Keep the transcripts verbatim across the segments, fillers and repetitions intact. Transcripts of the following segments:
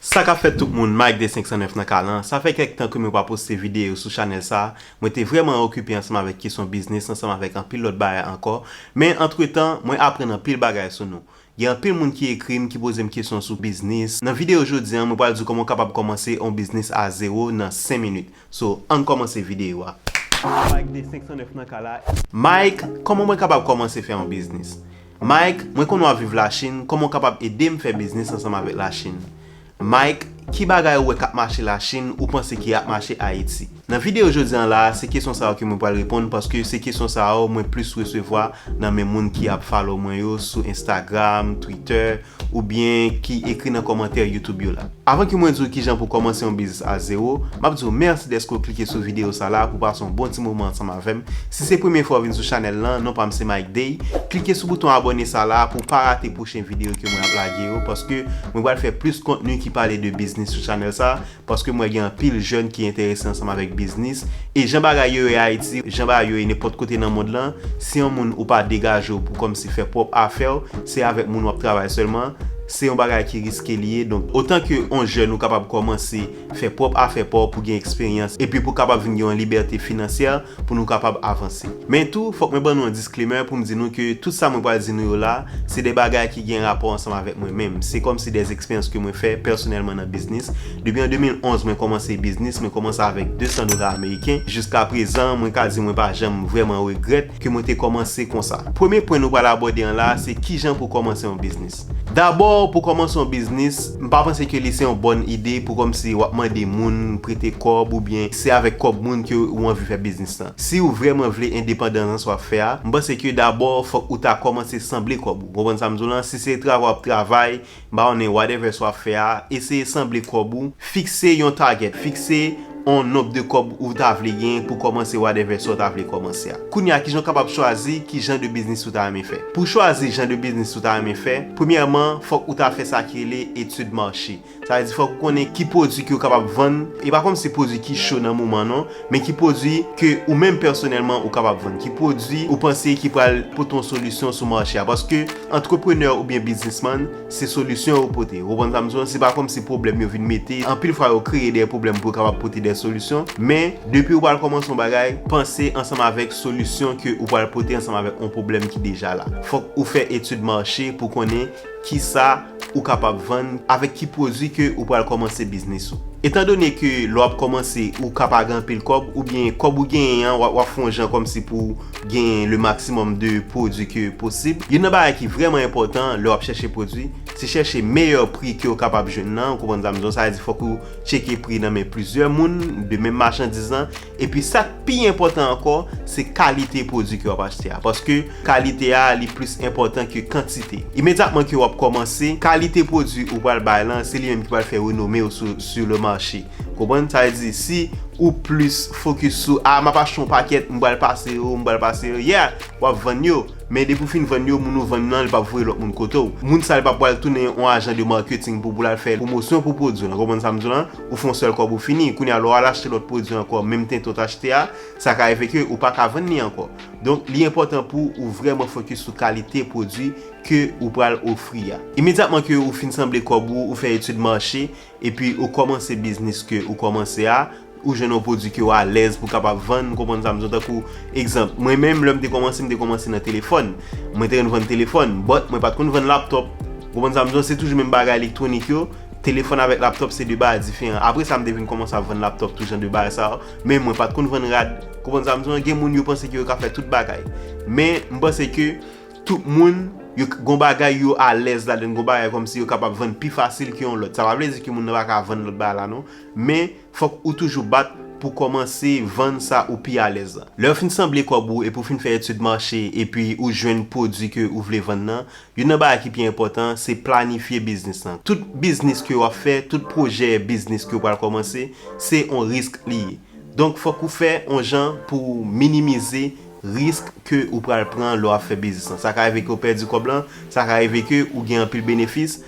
Sa k ap fèt tout moun, Mike de senk san nèf nan kay lan. Sa fè kèk tan ke mwen pa poste videyo sou chanèl sa. Mwen te vrèman okipe ansanm avèk kesyon biznis, ansanm avèk anpil lòt bagay ankò. Men antretan, mwen aprann anpil bagay sou nou. Gen anpil moun ki ekri m, ki poze m kesyon sou biznis. Nan videyo jodi a, mwen pral di w kòman w kapab kòmanse yon biznis a zewo nan senk minit. So, ann kòmanse videyo a. Mike de senk san nèf nan kay la. Mike, kòman mwen kapab kòmanse fè yon biznis? Mike, mwen konnen w ap viv Lachin, kòman w kapab ede m fè biznis ansanm avèk Lachin? Mike, ki bagay ou wè k ap mache Lachin, ou panse ki ap mache Ayiti? Nan videyo jodi a la, se kesyon sa yo ke mwen pral reponn, paske se kesyon sa yo mwen plis resevwa nan men moun ki ap follow mwen yo sou Instagram, Twitter, oubyen ki ekri nan kòmantè YouTube yo la. Avan ke mwen di w kijan pou kòmanse yon biznis a zewo, m ap di w mèsi dèske w klike sou videyo sa la pou w pase yon bon ti moman ansanm avè m. Si se premye fwa w vin sou chanèl lan, non pa m se Mike Day. Klike sou bouton abòne sa la pou w pa rate pwochen videyo ke mwen ap lage yo, paske mwen pral fè plis kontni ki pale de biznis sou chanèl sa, paske m wè gen anpil jèn ki enterese ansanm avèk biznis. E jan bagay yo ye Ayiti, jan bagay yo ye nenpòt kote nan mond lan, si yon moun ou pa degaje w pou kòmsi fè pwòp afè w, se avèk moun w ap travay sèlman, se yon bagay ki riske li ye. Donk, otan ke yon jèn ou kapab kòmanse fè pwòp afè pa w pou gen eksperyans, epi pou kapab vin gen yon libète finansyè, pou nou kapab avanse. Men tou, fòk mwen ban nou yon disclaimer pou m di nou ke tout sa mwen pral di nou yo la, se de bagay ki gen rapò ansanm avèk mwen menm. Se kòmsi de eksperyans ke mwen fè pèsonèlman nan biznis. Depi an de mil onz, mwen kòmanse biznis, mwen kòmanse avèk de san dola ameriken. Jiska prezan, mwen ka di mwen pa janm vrèman regrèt ke mwen te kòmanse konsa. Premye pwen nou pral abòde an la, se kijan pou kòmanse yon biznis. Dabò, pou kòmanse yon biznis, m pa panse ke li se yon bòn ide pou kòmsi w ap mande moun prete kòb oubyen se avèk kòb moun ke ou anvi fè biznis lan. Si ou vrèman vle endepandans nan sa w ap fè a, m panse ke dabò fòk ou ta kòmanse sanble kòb ou. Ou konprann sa m di w lan? Si se travay w ap travay, m pa konnen whatever sa w ap fè a, eseye sanble kòb ou, fikse yon target, fikse yon nonb de kòb ou ta vle gen pou kòmanse whatever sa w ta vle kòmanse a. Kounye a, kijan w kapab chwazi ki jan de biznis ou ta renmen fè? Pou chwazi jan de biznis ou ta renmen fè, premyèman, fòk ou ta fè sa ki rele etid mache. Sa vle di fòk ou konnen ki pwodui ke w kapab vann. E pa kòmsi pwodui ki cho nan moman non, men ki pwodui ke ou menm pèsonèlman ou kapab vann. Ki pwodui ou panse ki pral pote yon solisyon sou mache a. Paske antreprenè oubyen biznismann, se solisyon yo pote. Ou konprann sa m di w lan? Se pa kòmsi pwoblèm yo vin mete. Anpil fwa yo kreye de pwoblèm pou yo kapab pote de solisyon. Men depi ou pral kòmanse yon bagay, panse ansanm avèk solisyon ke ou pral pote ansanm avèk yon pwoblèm ki deja la. Fòk ou fè etid mache pou konnen kisa ou kapab vann, avèk ki pwodui ke ou pral kòmanse biznis ou. Etandone ke lè w ap kòmanse, ou ka pa gen anpil kòb, oubyen kòb ou genyen an, w ap, w ap fè yon jan kòmsi pou w genyen le maximum de pwodui ke posib. Youn nan bagay ki vrèman enpòtan lè w ap chèche pwodui, se chèche meyè pri ke w kapab jwenn nan, ou konprann sa m di w lan, sa vle di fòk ou tcheke pri nan men plizyè moun de menm machandiz lan, epi sa k pi enpòtan ankò, se kalite pwodui ke w ap achte a. Paske kalite a, li plis enpòtan ke kantite. Imedyatman ke w ap kòmanse, kalite pwodui ou pral bay lan, se li menm ki pral fè renome w sou, sur le marché. Konprann? Sa vle di, si ou plis fokis sou, "Ah, m ap achte yon pakèt, m pral pase yo, m pral pase yo," yeah, w ap vann yo. Men depi w fin vann yo, moun ou vann nan, li p ap voye lòt moun kote w. Moun sa, li p ap pral tounen yon ajan de marketing pou, pou l al fè pwomosyon pou pwodui w lan. Konprann sa m di w lan? Ou fè yon sèl kòb ou fini. Kounye a, lè w al achte lòt pwodui ankò, menm tenten w t achte a, sa ka rive ke ou pa ka vann li ankò. Donk, li enpòtan pou ou vrèman fokis sou kalite pwodui ke ou pral ofri a. Imedyatman ke ou fin sanble kòb ou, ou fè etid mache, epi ou kòmanse biznis ke ou kòmanse a, ou jwenn yon pwodui ke w alèz pou w kapab vann, ou konprann sa m di w, tankou egzanp, mwen menm, lè m te kòmanse, m te kòmanse nan telefòn. Mwen te konn vann telefòn, but mwen pa t konn vann laptòp. Ou konprann sa m di w, se toujou menm bagay elektwonik yo, telefòn avèk laptòp se de bagay diferan. Apre sa, m te vin kòmanse ap vann laptòp, tout jan de bagay sa yo. Men mwen pa t konn vann rad. Ou konprann sa m di w, gen moun yo panse ke yo ka fè tout bagay. Men m panse ke tout moun, yo k-, gon bagay yo alèz ladan, gon bagay kòmsi yo kapab vann pi fasil ke yon lòt. Sa pa vle di ke moun nan pa ka vann lòt bagay la non, men fòk ou toujou bat pou kòmanse vann sa ou pi alèz la. Lè w fin sanble kòb ou epi w fin fè etid mache epi ou jwenn pwodui ke ou vle vann nan, youn nan bagay ki pi enpòtan, se planifye biznis lan. Tout biznis ke w ap fè, tout pwojè biznis ke w pral kòmanse, se yon risk li ye. Donk, fòk ou fè yon jan pou w minimize risk ke ou pral pran lè w ap fè biznis lan. Sa ka rive ke w pèdi kòb lan, sa ka rive ke ou gen anpil benefis,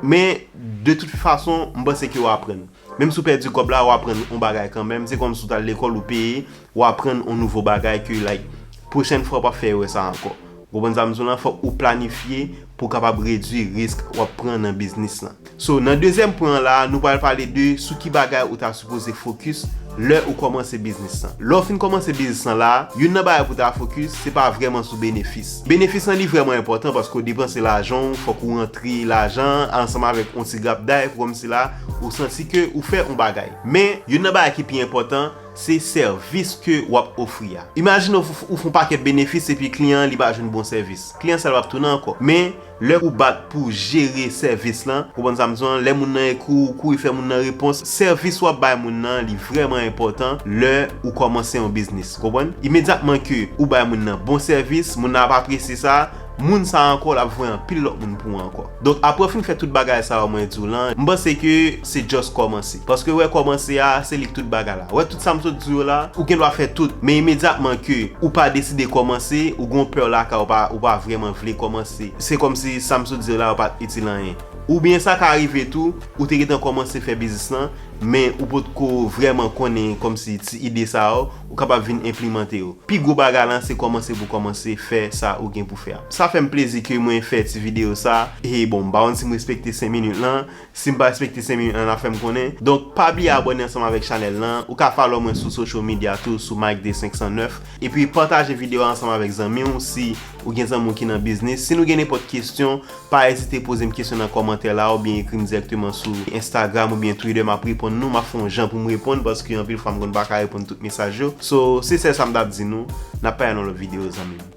men de tout fason, m panse ke w aprann. Menm si w pèdi kòb la, w aprann yon bagay kanmenm. Se kòmsi w t al lekòl, ou peye, w aprann yon nouvo bagay ke, like, pwochèn fwa w p ap fè erè sa ankò. Ou konprann sa m di w lan? Fòk ou planifye pou w kapab redwi risk w ap pran nan biznis lan. So, nan dezyèm pwen an la, nou pral pale de sou ki bagay ou ta sipoze fokis lè ou kòmanse biznis lan. Lè w fin kòmanse biznis lan la, youn nan bagay pou w ta fokis, se pa vrèman sou benefis. Benefis lan li vrèman enpòtan paske w depanse lajan w, fòk ou rantre lajan ansanm avèk yon ti grapday pou kòmsi la, ou santi ke ou fè yon bagay. Men, youn nan bagay ki pi enpòtan, se sèvis ke w ap ofri a. Imajine w, ou fè yon pakèt benefis epi kliyan an li pa jwenn bon sèvis. Kliyan sa l p ap tounen ankò. Men, lè ou bat pou jere sèvis lan, ou konprann sa m di w, lè moun nan ekri w, ou kouri fè moun nan repons, sèvis w ap bay moun nan, li vrèman enpòtan lè ou kòmanse yon biznis. Ou konprann? Imedyatman ke ou bay moun nan bon sèvis, moun nan ap apresye sa, moun sa ankò l ap voye anpil lòt moun pou ou ankò. Donk, apre w fin fè tout bagay sa yo mwen di w lan, m panse ke se just kòmanse. Paske wè kòmanse a, se li k tout bagay la. Wè tout sa m sot di w la, ou gen dwa fè tout, men imedyatman ke ou pa deside kòmanse, ou gon pè lakay ou pa, ou pa vrèman vle kòmanse. Se kòmsi sa m sot di w la yo pa t itil anyen. Oubyen sa ka rive tou, ou te gentan kòmanse fè biznis lan, men ou potko vrèman konnen kòmsi ti ide sa yo, ou kapab vin enplimante yo. Pi gwo bagay lan se kòmanse pou kòmanse fè sa ou gen pou fè a. Sa fè m plezi ke mwen fè ti videyo sa. E bon, m pa konn si m respekte senk minit lan. Si m pa respekte senk minit lan, n a fè m konnen. Donk, pa bliye abòne ansanm avèk chanèl lan. Ou ka follow mwen sou social media tou, sou Mike D senk san nèf. Epi pataje videyo a ansanm avèk zanmi w si ou gen zanmi w ki nan biznis. Si nou gen nenpòt kesyon, pa ezite poze m kesyon nan kòmantè la oubyen ekri m dirèkteman sou Instagram oubyen Twitter, m ap reponn nou, m ap fè yon jan pou m reponn paske anpil fwa m konn pa ka reponn tout mesaj yo. So, se sèl sa m t ap di nou, n ap pale nan lòt videyo, zanmi m.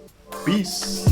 Peace!